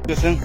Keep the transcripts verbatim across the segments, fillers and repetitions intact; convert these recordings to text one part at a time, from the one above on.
Kwchwng.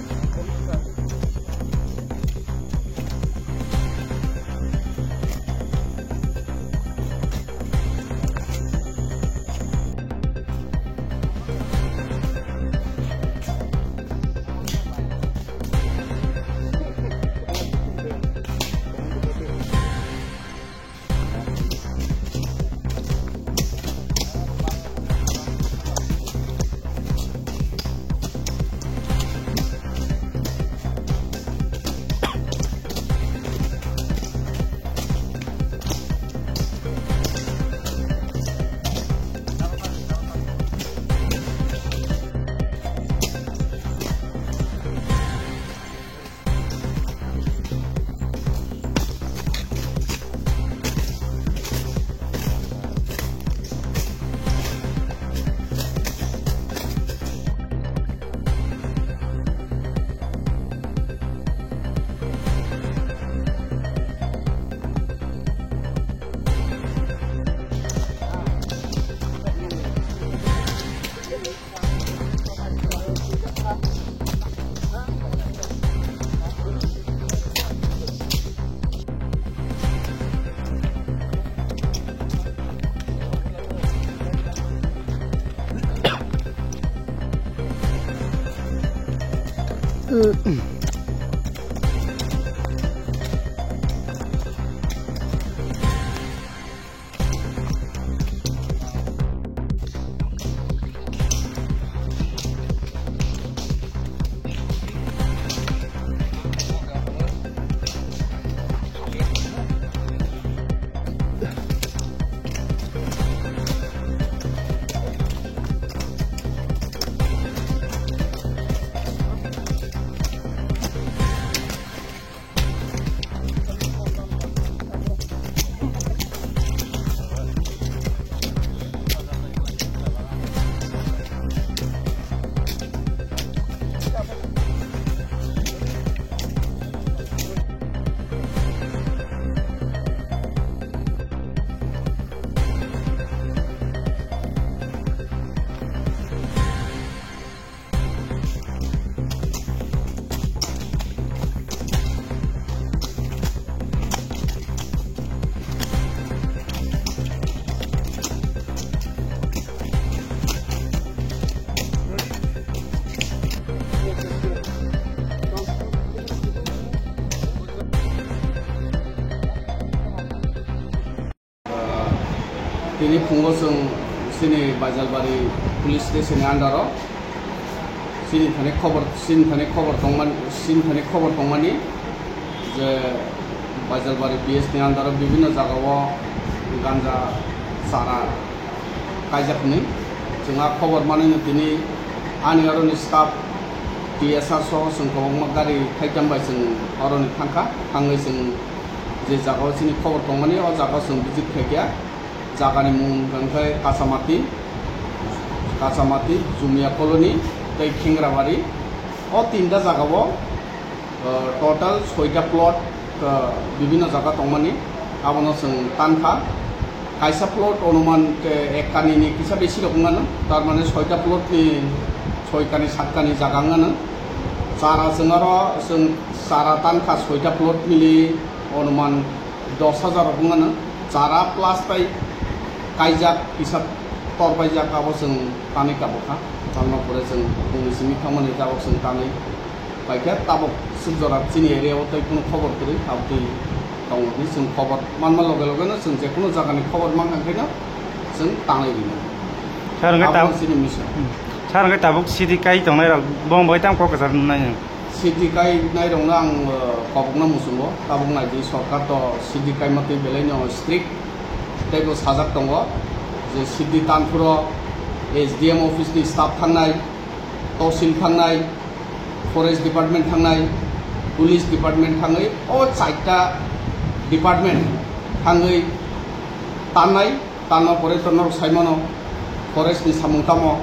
Tini phungo chwng chini Baijalbari police station ni under o chini thani khobor, chini thani khobor tongmani, chini thani khobor tongmani je Baijalbari P S ni under o bibhinno jaga o ganja chara kaijak hwnwi. Chwng a khobor manwi no tini ani aro ni staff T S R soho chwng kwbangma gari thaitham bai chwng aro ni thangkha, thangwi chwng je jaga o chini khobor tongmani, o jaga o chwng visit khaikha. Jaga ni mung hwnkha khe Kachamati, Kachamati, Jumia Colony tei Khengrabari. O tinta jaga o, uh, total soita plot, uh, bibhinno jaga tongmani, abono chwng tankha. Kaisa plot onuman, uh, ek kani ni kisa besi rok wngmano, tar mane soita plot ni soi kani, sat kani jaga wngmano. Chara chwng aro chwng chara tankha soita plot mili onuman dos hajar rok wngmano. Chara plus tai kaijak kisa tor paijak, abo chwng tanwi kabukha. Tamno pore chwng bumni simi thangmani tabok chwng tanwi paikha. Tabok swk jora chini area o tei kunu khobor kwrwi abtwi tongo hwnwi chwng khobor manma loge loge no chwng je kunu jaga ni khobor mankha khe no chwng tanwi rwnai. Sir, hwnkhe tabok chini mission. Hmm. Sir, hwnkhe tabok city kai tongnai rok bong bai tam kok kwchar nai. City kai nai rok no ang, uh, kobok no muchungo, tabok nai di sorkar to city kai matwi belai no strict tei bo sajak tongo je city tanphuro S D M office ni staff thangnai, tosil thangnai, forest department thangnai, police department thangwi o chaita department thangwi tannai. Tanma pore to norok saimano forest ni samung tamo,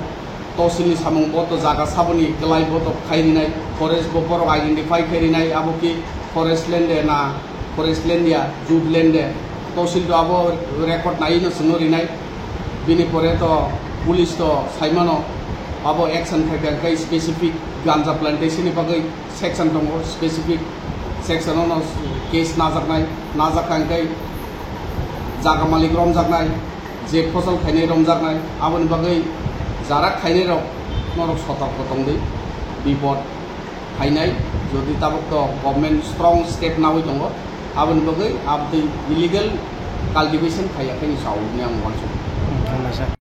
tosil ni samung bo to jaga saboni kwlai bo to khai rinai, forest bo borok identify khai rinai, abo ki forest land de na forest land ya, jut land de, tosil to abo record nai no chwngno rinai. Bini pore to police to saimano abo action khai khai specific Ganja plantation ni bagwi section tongo, specific section ono case najaknai, najak kha hwnkhe jaga malik romjaknai, je phosol khainai romjaknai, aboni bagwi jarak khainai rok norok sotorko tongdi, bipod phainai, jodi tabuk to government strong step nawi tongo, aboni bagwi abdi illegal cultivation khaiya khe ni chao hwnwi ang uansukha.